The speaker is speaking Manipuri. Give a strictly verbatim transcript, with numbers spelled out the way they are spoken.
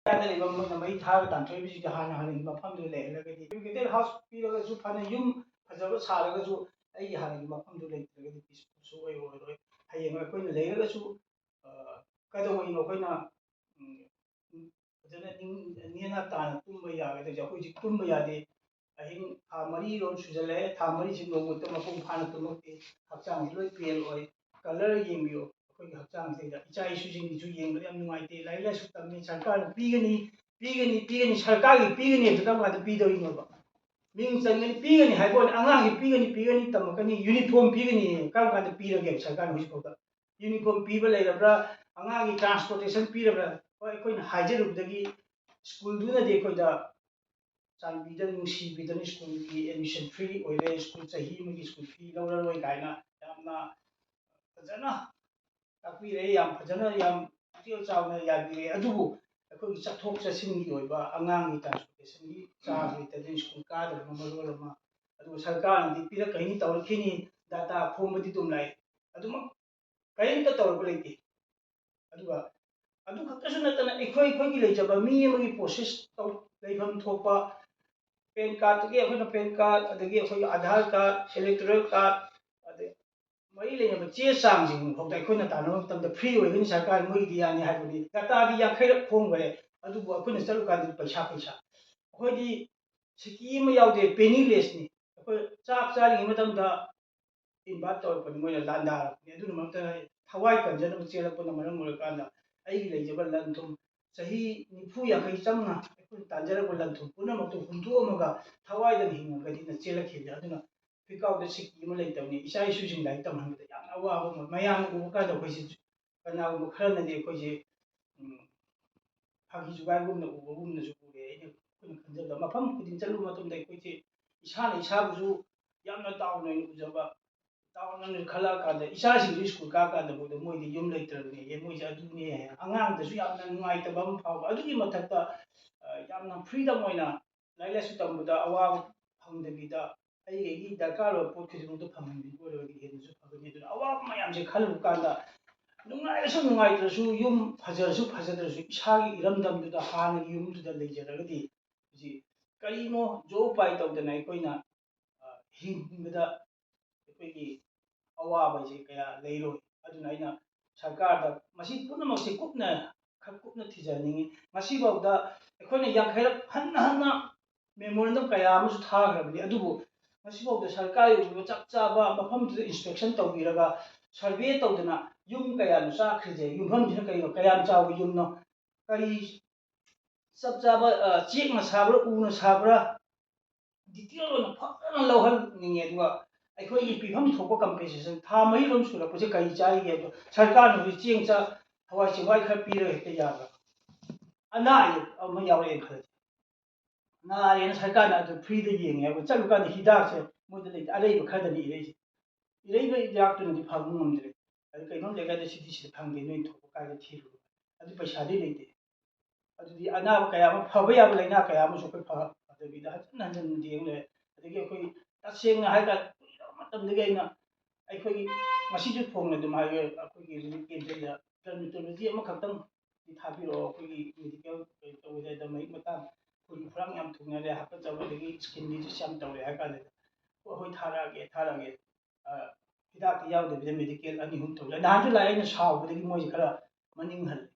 ꯀꯥꯏꯗ ꯂꯩꯕ ꯃꯣꯏꯅ ꯃꯩ ꯊꯥꯔꯒ ꯇꯥꯟꯊꯣꯛꯏꯕꯁꯤꯡꯗꯣ ꯍꯥꯟꯅ ꯍꯥꯟꯅꯒꯤ ꯃꯐꯝꯗꯨꯗ ꯂꯩꯍꯜꯂꯒꯗꯤ, educated house ꯄꯤꯔꯒꯁꯨ, ꯐꯅ ꯌꯨꯝ ꯐꯖꯕ ꯁꯥꯔꯒꯁꯨ, ꯑꯩꯒꯤ ꯍꯥꯟꯅꯒꯤ ꯃꯐꯝꯗꯨ ꯂꯩꯇ꯭ꯔꯒꯗꯤ peacefulꯁꯨ ꯑꯣꯏ ꯑꯣꯏꯔꯣꯏ꯫ ꯍꯌꯦꯡ ꯑꯩꯈꯣꯏꯅ ꯂꯩꯔꯒꯁꯨ, ꯑ, ꯀꯩꯗꯧꯉꯩꯅꯣ ꯑꯩꯈꯣꯏꯅ, ꯎꯝ, ꯐꯖꯅ ꯅꯤꯡ-, ꯅꯦꯅꯥ ꯇꯥꯅ ꯇꯨꯝꯕ ꯌꯥꯒꯗꯣꯏꯁꯦ? ꯑꯩꯈꯣꯏ ꯍꯧꯖꯤꯛ ꯇꯨꯝꯕ ꯌꯥꯗꯦ꯫ ꯑꯍꯤꯡ ꯊꯥ ꯃꯔꯤꯔꯣꯝ ꯁꯨꯖꯜꯂꯛꯑꯦ, ꯊꯥ ꯃꯔꯤꯁꯤ ꯅꯣꯡꯃꯇ ꯃꯄꯨꯡ ꯐꯥꯅ ꯇꯨꯝꯃꯛꯇꯦ꯫ ꯍꯛꯆꯥꯡꯁꯤ ꯂꯣꯏ ꯄꯦꯜ ꯑꯣꯏ꯫ Colour ꯌꯦꯡꯕꯤꯌꯨ, ꯑꯩꯈꯣꯏꯒꯤ ꯍꯛꯆꯥꯡꯁꯤꯗ ꯏꯆꯥ ꯏꯁꯨꯁꯤꯡꯒꯤꯁꯨ ꯌꯦꯡꯕꯗ ꯌꯥꯝ ꯅꯨꯡꯉꯥꯏꯇꯦ꯫ ꯂꯥꯏꯔꯤꯛ ꯂꯥꯏꯁꯨ ꯇꯝꯃꯤ, ꯁꯔꯀꯥꯔꯅ ꯄꯤꯒꯅꯤ, ꯄꯤꯒꯅꯤ, ꯄꯤꯒꯅꯤ, ꯁꯔꯀꯥꯔꯒꯤ ꯄꯤꯒꯅꯤ ꯑꯗꯨ ꯀꯔꯝ ꯀꯥꯟꯗ ꯄꯤꯗꯧꯔꯤꯅꯣꯕ? ꯃꯤꯡ ꯆꯟꯒꯅꯤ, ꯄꯤꯒꯅꯤ ꯍꯥꯏꯕ ꯋꯥꯅꯤ, ꯑꯉꯥꯡꯒꯤ ꯄꯤꯒꯅꯤ, ꯄꯤꯒꯅꯤ, ꯇꯝꯃꯛꯀꯅꯤ, uniform ꯄꯤꯒꯅꯤ, ꯀꯔꯝ ꯀꯥꯟꯗ ꯄꯤꯔꯒꯦꯕ ꯁꯔꯀꯥꯔꯅ ꯍꯧꯖꯤꯛꯐꯥꯎꯗ? Uniform ꯄꯤꯕ ꯂꯩꯔꯕ꯭ꯔꯥ? ꯑꯉꯥꯡꯒꯤ transportation ꯄꯤꯔꯕ꯭ꯔꯥ? ꯍꯣꯏ, ꯑꯩꯈꯣꯏꯅ ꯍꯥꯏꯖꯔꯨꯕꯗꯒꯤ ꯁ꯭ꯀꯨꯜꯗꯨꯅꯗꯤ ꯑꯩꯈꯣꯏꯗ ꯆꯥꯟꯕꯤꯗꯨꯅ, ꯅꯨꯡꯁꯤꯕꯤꯗꯨꯅ ꯁ꯭ꯀꯨꯜꯒꯤ admission free ꯑꯣꯏꯔꯦ, ꯁ꯭ꯀꯨꯜ ꯆꯍꯤ ꯑꯃꯒꯤ ꯁ꯭ꯀꯨꯜ ꯐꯤ ꯂꯧꯔꯔꯣꯏ ꯀꯥꯏꯅ ꯌꯥꯝꯅ ꯐꯖꯅ ꯇꯥꯛꯄꯤꯔꯦ, ꯌꯥꯝ ꯐꯖꯅ, ꯌꯥꯝ ꯄꯨꯛꯆꯦꯜ ꯆꯥꯎꯅ ꯌꯥꯕꯤꯔꯦ꯫ ꯑꯗꯨꯕꯨ ꯑꯩꯈꯣꯏꯒꯤ ꯆꯠꯊꯣꯛ ꯆꯠꯁꯤꯟꯒꯤ ꯑꯣꯏꯕ, ꯑꯉꯥꯡꯒꯤ transportationꯒꯤ charge ꯂꯩꯇꯗꯅ ꯁ꯭ꯀꯨꯜ ꯀꯥꯗꯕꯅ ꯃꯔꯣꯜ ꯑꯃ, ꯑꯗꯨꯒ ꯁꯔꯀꯥꯔꯅꯗꯤ ꯄꯤꯔꯛꯀꯅꯤ, ꯇꯧꯔꯛꯈꯤꯅꯤ, data ꯈꯣꯝꯕꯗꯤ ꯑꯗꯨꯝ ꯂꯥꯛꯏ꯫ ꯑꯗꯨꯃꯛ ꯀꯔꯤꯝꯇ ꯇꯧꯔꯛꯄ ꯂꯩꯇꯦ꯫ ꯑꯗꯨꯒ ꯑꯗꯨ ꯈꯛꯇꯁꯨ ꯅꯠꯇꯅ ꯑꯩꯈꯣꯏ, ꯑꯩꯈꯣꯏꯒꯤ ꯂꯩꯖꯕ ꯃꯤ ꯑꯃꯒꯤ process ꯇꯧ-, ꯂꯩꯐꯝ ꯊꯣꯛꯄ PAN cardꯇꯒꯤ ꯑꯩꯈꯣꯏꯅ PAN card, ꯑꯗꯒꯤ ꯑꯩꯈꯣꯏꯒꯤ Aadhaar card, electoral card, ꯑꯗꯩ ꯃꯔꯤ ꯂꯩꯅꯕ ꯆꯦ ꯆꯥꯡꯁꯤꯡ ꯐꯥꯎꯗ ꯑꯩꯈꯣꯏꯅ ꯇꯥꯟꯅꯕ ꯃꯇꯝꯗ free ꯑꯣꯏꯒꯅꯤ, ꯁꯔꯀꯥꯔ ꯃꯣꯏꯒꯤꯗꯤ ꯌꯥꯅꯤ ꯍꯥꯏꯕꯅꯤ꯫ Dataꯗꯤ ꯌꯥꯡꯈꯩꯔꯛ ꯈꯣꯝꯈ꯭ꯔꯦ, ꯑꯗꯨꯕꯨ ꯑꯩꯈꯣꯏꯅ ꯆꯠꯂꯨꯀꯥꯟꯗꯗꯤ ꯄꯩꯁꯥ, ꯄꯩꯁꯥ꯫ ꯑꯩꯈꯣꯏꯗꯤ ꯁꯤꯀꯤ ꯑꯃ ꯌꯥꯎꯗꯦ, pennilessꯅꯤ꯫ ꯑꯩꯈꯣꯏ ꯆꯥꯛ ꯆꯥꯔꯤꯉꯩ ꯃꯇꯝꯗ invite ꯇꯧꯔꯛꯄꯅꯤ, ꯃꯣꯏꯅ ꯂꯥꯟꯗꯥꯔꯛꯄꯅꯤ꯫ ꯑꯗꯨꯅ ꯃꯔꯝ ꯊꯋꯥꯏ ꯀꯟꯖꯅꯕ ꯆꯦꯜꯂꯛꯄꯅ ꯃꯔꯝ ꯑꯣꯏꯔꯀꯥꯟꯗ ꯑꯩꯒꯤ ꯂꯩꯖꯕ ꯂꯟ ꯊꯨꯝ ꯆꯍꯤ ꯅꯤꯐꯨ ꯌꯥꯡꯈꯩ ꯆꯪꯅ ꯑꯩꯈꯣꯏꯅ ꯇꯥꯟꯖꯔꯛꯄ ꯂꯟ ꯊꯨꯝ ꯄꯨꯝꯅꯃꯛꯇꯨ ꯍꯨꯟꯗꯣꯛꯑꯝꯃꯒ ꯊꯋꯥꯏꯗ ꯍꯤꯡꯉꯒꯅꯤꯅ ꯆꯦꯜꯂꯛꯈꯤꯕꯅꯤ꯫ ꯑꯗꯨꯅ ꯐꯤꯀꯥꯎꯗ ꯁꯤꯀꯤ ꯑꯃ ꯂꯩꯇꯕꯅꯤ꯫ ꯏꯆꯥ ꯏꯁꯨꯁꯤꯡ ꯂꯥꯏꯔꯤꯛ ꯇꯝꯍꯟꯕꯗ ꯌꯥꯝꯅ ꯑꯋꯥꯕ ꯑꯃ, ꯃꯌꯥꯝꯅ ꯎꯕ ꯀꯥꯟꯗ ꯑꯩꯈꯣꯏꯁꯤ, ꯀꯅꯥꯒꯨꯝꯕ ꯈꯔꯅꯗꯤ ꯑꯩꯈꯣꯏꯁꯤ, ꯎꯝ, ꯐꯥꯒꯤ ꯖꯨꯒꯥꯏꯒꯨꯝꯅ ꯎꯕꯒꯨꯝꯅꯁꯨ ꯎꯔꯦ꯫ ꯑꯩꯅ, ꯑꯩꯈꯣꯏꯅ ꯈꯟꯖꯕꯗ ꯃꯐꯝ ꯈꯨꯗꯤꯡ ꯆꯠꯂꯨꯕ ꯃꯇꯝꯗ ꯑꯩꯈꯣꯏꯁꯦ ꯏꯁꯥꯅ ꯏꯁꯥꯕꯨꯁꯨ ꯌꯥꯝꯅ ꯗꯥꯎꯟ ꯑꯣꯏꯅ ꯎꯖꯕ, ꯗꯥꯎꯟ ꯑꯣꯏꯅ ꯈꯜꯂꯛꯑꯀꯥꯟꯗ ꯏꯆꯥꯁꯤꯡꯁꯨ ꯁ꯭ꯀꯨꯜ ꯀꯥꯀꯥꯟꯗ ꯐꯥꯎꯗ ꯃꯣꯏꯗꯤ ꯌꯨꯝ ꯂꯩꯇ꯭ꯔꯕꯅꯦ, ꯃꯣꯏꯁꯦ ꯑꯗꯨꯅꯦ ꯍꯥꯏꯅ ꯑꯉꯥꯡꯗꯁꯨ ꯌꯥꯝꯅ ꯅꯨꯡꯉꯥꯏꯇꯕ ꯑꯃ ꯐꯥꯎꯕ꯫ ꯑꯗꯨꯒꯤ ꯃꯊꯛꯇ, ꯑ, ꯌꯥꯝꯅ freedom ꯑꯣꯏꯅ ꯂꯥꯏꯔꯤꯛ ꯂꯥꯏꯁꯨ ꯇꯝꯕꯗ ꯑꯋꯥꯕ ꯐꯪꯗꯕꯤꯗ ꯑꯩꯒꯤ, ꯑꯩꯒꯤ ꯗꯔꯀꯥꯔ ꯑꯣꯏꯕ ꯄꯣꯠ ꯈꯨꯗꯤꯡꯃꯛꯇꯣ ꯐꯪꯍꯟꯕꯤꯕ ꯑꯣꯏꯔꯒꯗꯤ ꯍꯦꯟꯅꯁꯨ ꯐꯒꯅꯤ꯫ ꯑꯗꯨꯅ ꯑꯋꯥꯕ ꯃꯌꯥꯝꯁꯦ ꯈꯜꯂꯨꯕ ꯀꯥꯟꯗ ꯅꯨꯡꯉꯥꯏꯔꯁꯨ ꯅꯨꯡꯉꯥꯏꯇ꯭ꯔꯁꯨ, ꯌꯨꯝ ꯐꯖꯔꯁꯨ ꯐꯖꯗ꯭ꯔꯁꯨ, ꯏꯁꯥꯒꯤ ꯏꯔꯝꯗꯝꯗꯨꯗ, ꯍꯥꯟꯅꯒꯤ ꯌꯨꯝꯗꯨꯗ ꯂꯩꯖꯔꯒꯗꯤ, ꯍꯧꯖꯤꯛ ꯀꯔꯤꯅꯣ ꯖꯣꯕ ꯎꯄꯥꯏ ꯇꯧꯗꯅ ꯑꯩꯈꯣꯏꯅ, ꯑ, ꯍꯤꯡꯕꯗ ꯑꯩꯈꯣꯏꯒꯤ ꯑꯋꯥꯕꯁꯦ ꯀꯌꯥ ꯂꯩꯔꯣꯏ꯫ ꯑꯗꯨꯅ ꯑꯩꯅ ꯁꯔꯀꯥꯔꯗ ꯃꯁꯤ ꯄꯨꯝꯅꯃꯛꯁꯦ ꯀꯨꯞꯅ, ꯈꯔ ꯀꯨꯞꯅ ꯊꯤꯖꯍꯟꯅꯤꯡꯉꯤ꯫ ꯉꯁꯤꯐꯥꯎꯗ ꯑꯩꯈꯣꯏꯅ ꯌꯥꯡꯈꯩꯔꯛ ꯍꯟꯅ ꯍꯟꯅ memorandum ꯀꯌꯥ ꯑꯃꯁꯨ ꯊꯥꯈ꯭ꯔꯕꯅꯤ, ꯑꯗꯨꯕꯨ ꯉꯁꯤꯐꯥꯎꯗ ꯁꯔꯀꯥꯔꯒꯤ ꯑꯣꯏꯕ ꯆꯞ ꯆꯥꯕ ꯃꯐꯝꯗꯨꯗ inspection ꯇꯧꯕꯤꯔꯒ, survey ꯇꯧꯗꯅ, ꯌꯨꯝ ꯀꯌꯥꯅꯣ ꯆꯥꯈ꯭ꯔꯤꯁꯦ, ꯌꯨꯝꯐꯝꯁꯤꯅ ꯀꯩꯅꯣ, ꯀꯌꯥꯝ ꯆꯥꯎꯕ ꯌꯨꯝꯅꯣ, ꯀꯔꯤ ꯆꯞ ꯆꯥꯕ, ꯑ, ꯆꯦꯛꯅ ꯁꯥꯕ꯭ꯔꯥ, ꯎꯅ ꯁꯥꯕ꯭ꯔꯥ, detail ꯑꯣꯏꯅ ꯐꯖꯅ ꯂꯧꯍꯟꯅꯤꯡꯉꯦ꯫ ꯑꯗꯨꯒ ꯑꯩꯈꯣꯏꯒꯤ ꯄꯤꯐꯝ ꯊꯣꯛꯄ compensation ꯊꯥ ꯃꯔꯤꯔꯣꯝ ꯁꯨꯔꯛꯄꯁꯦ ꯀꯔꯤ ꯆꯥꯔꯤꯒꯦ? ꯑꯗꯣ ꯁꯔꯀꯥꯔꯅ ꯍꯧꯖꯤꯛ ꯆꯦꯡ, ꯆꯥꯛ, ꯍꯋꯥꯏ ꯆꯦꯡꯋꯥꯏ ꯈꯔ ꯄꯤꯔꯒ ꯍꯦꯛꯇ ꯌꯥꯕ꯭ꯔꯥ? ꯑꯅꯥ ꯑꯌꯦꯛ ꯑꯃ ꯌꯥꯎꯔꯛꯑꯦꯅ ꯈꯜꯂꯁꯤ, ꯅꯥꯔꯦꯅ ꯁꯔꯀꯥꯔꯅ ꯑꯗꯨ freeꯗ ꯌꯦꯡꯉꯦ ꯍꯥꯏꯕ, ꯆꯠꯂꯨꯀꯥꯟꯗ ꯍꯤꯗꯥꯛꯁꯦ ꯃꯣꯏꯗ ꯂꯩꯇꯦ, ꯑꯔꯩꯕ ꯈꯔꯗꯅꯤ ꯏꯔꯛꯏꯁꯦ꯫ ꯏꯔꯩꯕ ꯍꯤꯗꯥꯛꯇꯨꯅꯗꯤ ꯐꯕ ꯉꯝꯗ꯭ꯔꯦ꯫ ꯑꯗꯨ ꯀꯩꯅꯣꯝ ꯂꯩꯀꯥꯏꯗ ꯁꯤꯗꯤ ꯁꯤꯗ ꯐꯪꯗꯦ, ꯅꯣꯏ ꯊꯣꯛꯄ ꯀꯥꯏꯗ ꯊꯤꯔꯨꯔꯣ, ꯑꯗꯨ ꯄꯩꯁꯥꯗꯤ ꯂꯩꯇꯦ꯫ ꯑꯗꯨꯗꯤ ꯑꯅꯥꯕ ꯀꯌꯥ ꯑꯃ, ꯐꯕ ꯌꯥꯕ ꯂꯥꯏꯅꯥ ꯀꯌꯥ ꯑꯃꯁꯨ ꯑꯩꯈꯣꯏ ꯐ-, ꯐꯗꯕꯤꯗ ꯍꯟꯖꯤꯟ ꯍꯟꯖꯤꯟ ꯌꯦꯡ ꯂꯩꯔꯦ꯫ ꯑꯗꯒꯤ ꯑꯩꯈꯣꯏ ꯇꯁꯦꯡꯅ ꯍꯥꯏꯔꯀꯥꯟꯗ ꯀꯨꯏꯔꯕ ꯃꯇꯝꯗꯒꯤ ꯑꯩꯅ, ꯑꯩꯈꯣꯏꯒꯤ ꯉꯁꯤꯁꯨ ꯐꯣꯡꯅ ꯑꯗꯨꯝ ꯍꯥꯏꯌꯦ, ꯑꯩꯈꯣꯏꯒꯤ relief campꯁꯤꯗ dermatology ꯑꯃꯈꯛꯇꯪ ꯊꯥꯕꯤꯔꯛꯑꯣ, ꯑꯩꯈꯣꯏꯒꯤ medical ꯀꯩ ꯇꯧꯕ ꯍꯥꯏꯗ ꯃꯍꯤꯛ ꯃꯇꯥꯡ, ꯑꯩꯈꯣꯏꯒꯤ ꯈꯨꯔꯥꯡ ꯌꯥꯝ ꯊꯨꯡꯅꯔꯦ, ꯍꯥꯀꯠꯆꯕ, ꯑꯗꯒꯤ skin disease ꯌꯥꯝ ꯇꯧꯔꯦ ꯍꯥꯏ ꯀꯥꯟꯗ, "ꯍꯣꯏ, ꯍꯣꯏ, ꯊꯥꯔꯛꯑꯒꯦ, ꯊꯥꯔꯛꯑꯒꯦ꯫ ꯑ, ꯍꯤꯗꯥꯛꯇꯤ ꯌꯥꯎꯗꯕꯤꯗ medical ꯑꯅꯤ ꯑꯍꯨꯝ ꯇꯧꯔꯦ"꯫ ꯅꯍꯥꯟꯁꯨ ꯂꯥꯛꯑꯦ, ꯑꯩꯅ ꯁꯥꯎꯕꯗꯒꯤ ꯃꯣꯏꯁꯦ ꯈꯔ ꯃꯅꯤꯡ ꯍꯜꯂꯦ꯫